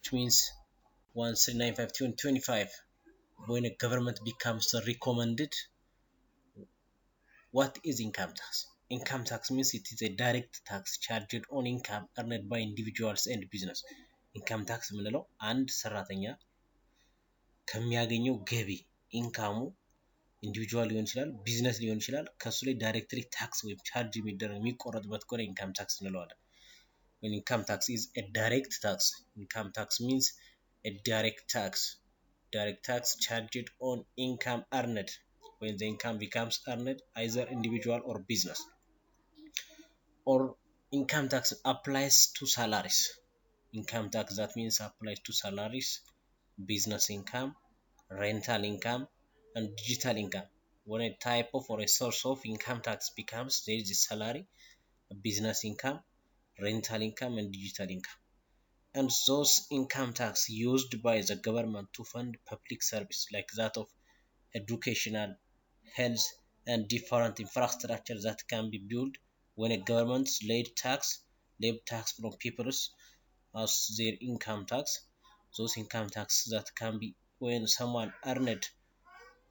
Which means 1395 2025, when a government becomes recommended. What is income tax? Income tax means it is a direct tax charged on income earned by individuals and business. Income tax የምንለው አንድ ሰራተኛ ከሚያገኘው ገቢ income ኡ individual ሊሆን ይችላል፣ ቢዝነስ ሊሆን ይችላል። ከእሱ ላይ directly tax ወይም charge የሚደረግ የሚቆረጥበት ከሆነ income tax እንለዋለን። Income tax is a direct tax. Income tax means a direct tax charged on income earned when the income becomes earned either individual or business, or income tax applies to salaries. Income tax, that means, applies to salaries, business income, rental income and digital income. When a type of or a source of income tax becomes, there is a salary, business income, rental income and digital income, and those income tax used by the government to fund public service like that of educational, health and different infrastructure that can be built when a government laid tax from peoples as their income tax. Those income tax that can be when someone earned,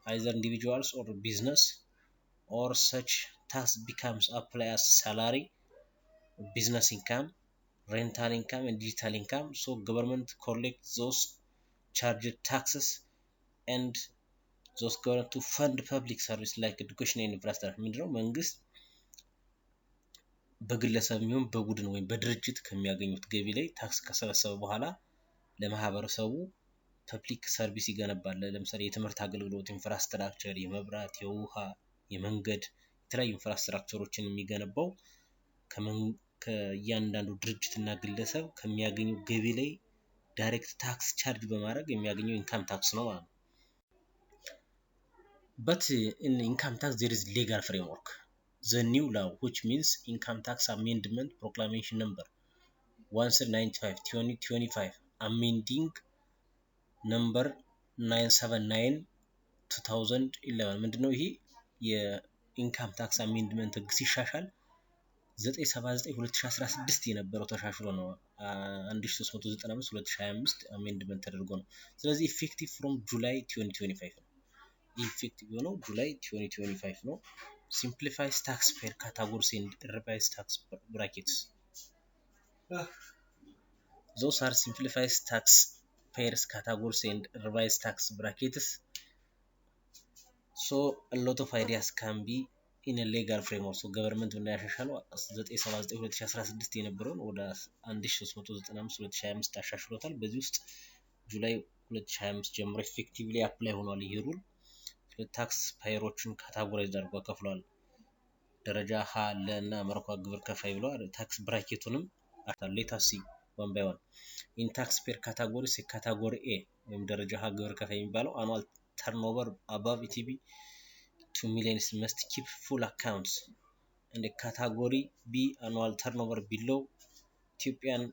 either individuals or business, or such tax becomes apply as salary, business income, rental income and digital income. So government collect those charged taxes and those government to fund public service like education and infrastructure. ምንድነው? መንግስት በግለሰብ የሚሆን በቡድን ወይም በድርጅት ከሚያገኙት ገቢ ላይ tax ከሰበሰበ በኋላ ለማህበረሰቡ public service ይገነባል። ለምሳሌ የትምህርት አገልግሎት፣ infrastructure፣ የመብራት፣ የውሃ፣ የመንገድ የተለያዩ infrastructure ኦችን የሚገነባው ከእያንዳንዱ ድርጅት እና ግለሰብ ከሚያገኙ ገቢ ላይ direct tax charge በማድረግ የሚያገኘው income tax ነው ማለት ነው። But in income tax there is legal framework. The new law, which means Income Tax Amendment Proclamation number 1395 2025, amending number 979 2011. ምንድነው ይሄ? የ income tax amendment ህግ ሲሻሻል 979 2016 የነበረው ተሻሽሎ ነው 1395 2025 amendment ተደርጎ ነው። ስለዚህ effective from July 2025 ነው። Effective የሆነው July 2025 ነው። Simplifies tax payer categories and revise tax brackets. Those are simplifies tax payers categories and revise tax brackets. So a lot of ideas can be in a legal framework. So government እንዳያሻሻለው 979 2016 የነበረውን ወደ 1395 2025 አሻሽሎታል። በዚህ ውስጥ July 2025 ጀምሮ effectively apply ሆኗል ይህ rule። Tax payer ኦችን categorize አድርጎ ከፍሏል። ደረጃ ሀ ለ እና መርኳ ግብር ከፋይ ብለዋል። Tax bracket ኡንም let us see one by one. In tax payer categories, category A ወይም ደረጃ ሀ ግብር ከፋይ የሚባለው annual turnover above ETB 2 millions must keep full accounts, and category B, annual turnover below Ethiopian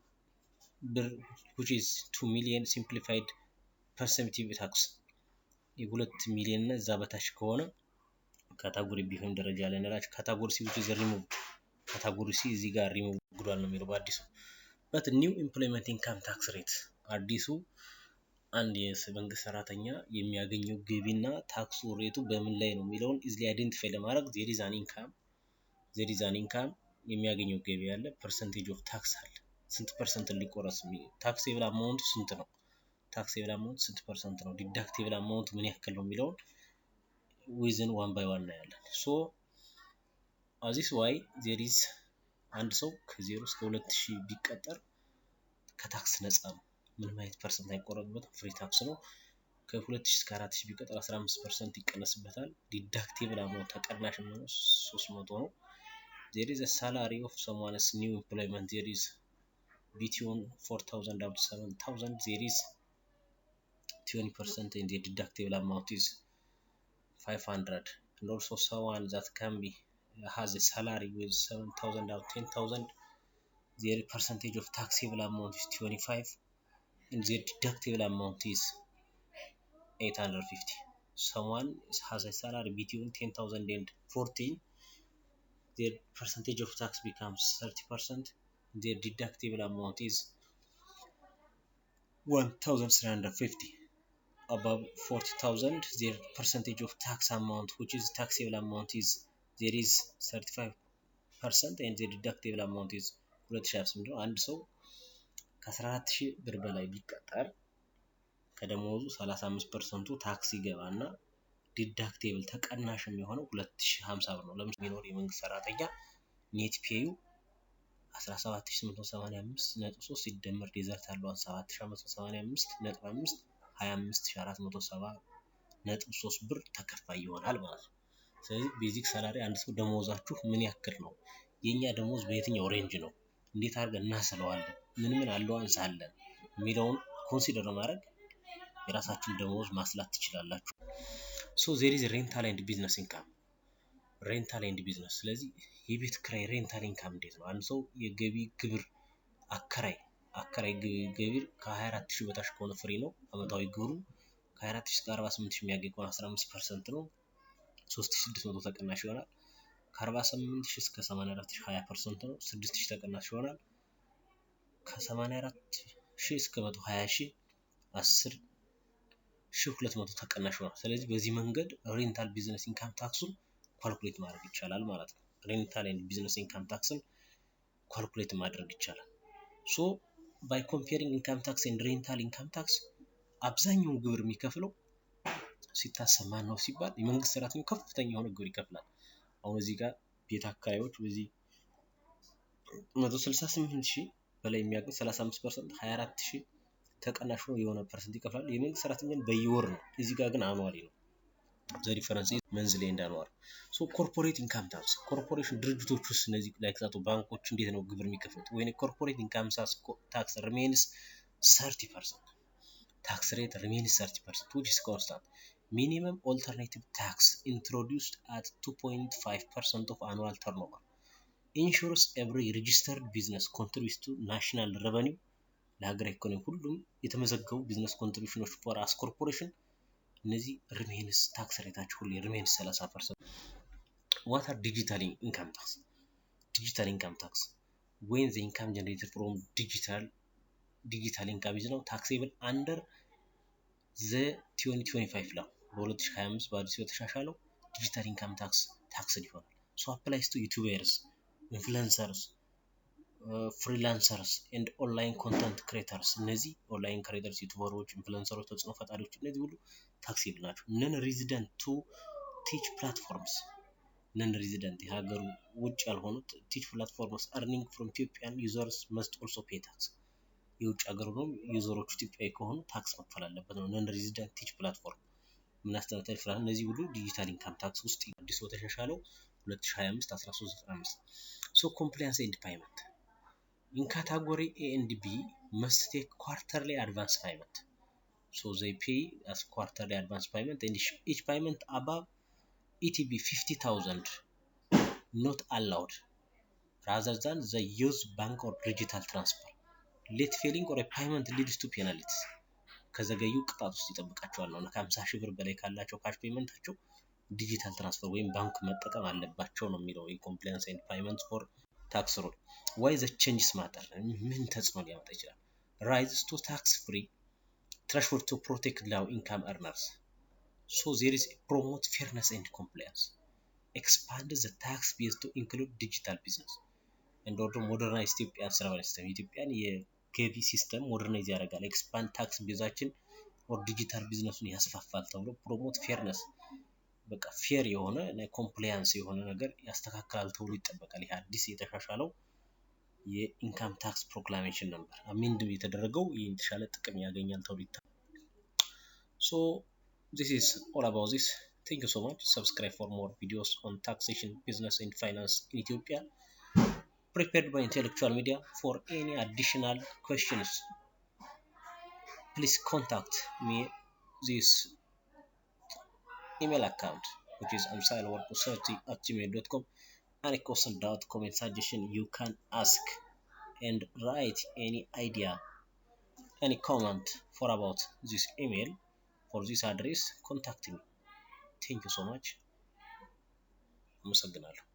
ብር, which is 2 million, simplified presumptive tax. የ2 ሚሊዮን እና እዛ በታች ከሆነ category B ወይም ደረጃ ላይ እንላቸው። ካታጎሪ ሲ ዊች ኢዝ ሪሙቭድ፣ ካታጎሪ ሲ እዚህ ጋር ሪሙቭ ግዷል ነው የሚለው በአዲሱ። But new employment income tax rate, አዲሱ አንድ የመንግስት ሰራተኛ የሚያገኘው ገቢና tax ኡ rate ኡ በምን ላይ ነው የሚለውን easily identify ለማድረግ there is an income የሚያገኘው ገቢ አለ፣ percentage of tax አለ። ስንት percent ሊቆረስ፣ taxable amount ኡ ስንት ነው፣ taxable amount ስንት percent ነው፣ deductible amount ምን ያክል ነው የሚለውን within one by one እናያለን። So this way there is አንድ ሰው ከዜሮ እስከ 2000 ቢቀጠር ከ tax ነፃ ነው። ምንም አይነት percent አይቆረጥበትም፣ free tax ነው። ከ2000 እስከ 4000 ቢቀጠር 15% ይቀነስበታል። Deductible amount ተቀናሽ የሚሆነው 300 ነው። There is salary of someone's new employment, there is between 4000 up to 7000, there is 20% and the deductible amount is 500, and also someone that can be has a salary with 7000 up to 10,000, their percentage of taxable amount is 25 and their deductible amount is 850. Someone has a salary between 10,000 and 14, their percentage of tax becomes 30%, their deductible amount is 1350. Above 40,000, their percentage of tax amount, which is taxable amount, is there is 35% and the deductible amount is 2028 ነው። አንድ ሰው ከ14,000 ብር በላይ ቢቀጠር ከደሞዙ 35% ኡ tax ይገባና deductible ተቀናሽ የሚሆነው 2050 ብር ነው። ለምሳሌ የሚኖር የመንግስት ሰራተኛ net pay ኡ 17,885.3 ሲደመር desert allowance 7585.5 25,470.3 ብር ተከፋይ ይሆናል ማለት ነው። ስለዚህ basic salary አንድ ሰው ደሞዛችሁ ምን ያክል ነው? የእኛ ደሞዝ በየትኛው range ነው? እንዴት አድርገን እናስለዋለን? ምን ምን allowance አለን የሚለውን consider ማድረግ የራሳችሁን ደሞዝ ማስላት ትችላላችሁ። So there is rental and business income, rental and business። ስለዚህ የቤት ክራይ rental income እንዴት ነው? አንድ ሰው የገቢ ግብር አከራይ ግብር ከ24 ሺህ በታች ከሆነ free ነው አመታዊ ግብሩ። ከ24 ሺህ እስከ 48 ሺህ የሚያገኝ ከሆነ 15% ነው፣ 3600 ተቀናሽ ይሆናል። ከ48 ሺህ እስከ 84 ሺህ 20% ነው፣ 6 ሺህ ተቀናሽ ይሆናል። ከ84 ሺህ እስከ 120 ሺህ 10,200 ተቀናሽ ይሆናል። ስለዚህ በዚህ መንገድ rental business income tax ኡን calculate ማድረግ ይቻላል ማለት ነው። Rental and business income tax ን calculate ማድረግ ይቻላል። So by comparing income tax and rental income tax አብዛኛውን ግብር የሚከፍለው ሲታሰብ ማን ነው ሲባል የመንግስት ሰራተኛው ከፍተኛ የሆነ ግብር ይከፍላል። አሁን እዚህ ጋር ቤት አከራዮች በዚህ 168 ሺህ በላይ የሚያገኝ 35% 24 ሺህ ተቀናሽ ሆኖ የሆነ percent ይከፍላል። የመንግስት ሰራተኛን በየወር ነው። እዚህ ጋር ግን annually ነው። The difference monthly and annual። So corporate income tax corporation ድርጅቶች ውስጥ እነዚህ like that ባንኮች እንዴት ነው ግብር የሚከፍሉት? ወይ corporate income tax remains 30%, tax rate remains 30%, which is constant. Minimum alternative tax introduced at 2.5% of annual turnover ensures every registered business contributes to national revenue. ለሀገር ኢኮኖሚ ሁሉም የተመዘገቡ business contribution ኖች for as corporation እነዚህ remains tax rate ኣቸው ሁሌ remains 30%። What are digital income tax? Digital income tax, when the income generated from digital income is now taxable under the 2025 law. በ2025 በአዲሱ የተሻሻለው digital income tax taxed ይሆናል። So applies to YouTubers, influencers, freelancers and online content creators። እነዚህ online creators፣ YouTuber ኦች፣ influencer ኦች፣ ተጽዕኖ ፈጣሪዎች እነዚህ ሁሉ taxable ናቸው። Non resident to tech platforms, non resident የሀገሩ ውጭ ያልሆኑት tech platforms earning from Ethiopian users must also pay tax። የውጭ ሀገር ሆኖ user ኦቹ ኢትዮጵያዊ ከሆኑ tax መክፈል አለበት ነው። Non resident tech platform የምናስተላልፍ እነዚህ ሁሉ digital income tax ውስጥ አዲሱ በተሻሻለው 2025 1395። So compliance and payment in category A and B must take quarterly advance payment. So they pay as quarterly advance payment, and each payment above ETB 50,000 not allowed rather than the use bank or digital transfer. Late filing or payment leads to penalties. ከዘገዩ ቅጣት ውስጥ ይጠብቃቸዋል ነው እና ከ50 ሺህ ብር በላይ ካላቸው cash payment ኣቸው digital transfer ወይም ባንክ መጠቀም አለባቸው ነው የሚለው የ compliance and payment for tax rule። Why the changes matter? ምን ተጽዕኖ ሊያመጣ ይችላል? Raises to tax free threshold to protect low income earners. So there is promote fairness and compliance, expand the tax base to include digital business and also modernize Ethiopian revenue system. የኢትዮጵያን የገቢ system modernize ያደርጋል። Expand tax base ኣችን or digital business ኡን ያስፋፋል ተብሎ promote fairness በቃ fair የሆነ compliance የሆነ ነገር ያስተካክላል ተብሎ ይጠበቃል። ይህ አዲስ የተሻሻለው የ income tax proclamation ነበር amend የተደረገው ይህ የተሻለ ጥቅም ያገኛል ተብሎ ይታሰባል። So this is all about this. Thank you so much. Subscribe for more videos on taxation, business and finance in Ethiopia, prepared by Intellectual Media. For any additional questions, please contact me this email account, which is amsalwork30@gmail.com. Any question, doubt, comment, suggestion, you can ask and write any idea, any comment for about this email, for this address, contact me. Thank you so much. አመሰግናለሁ።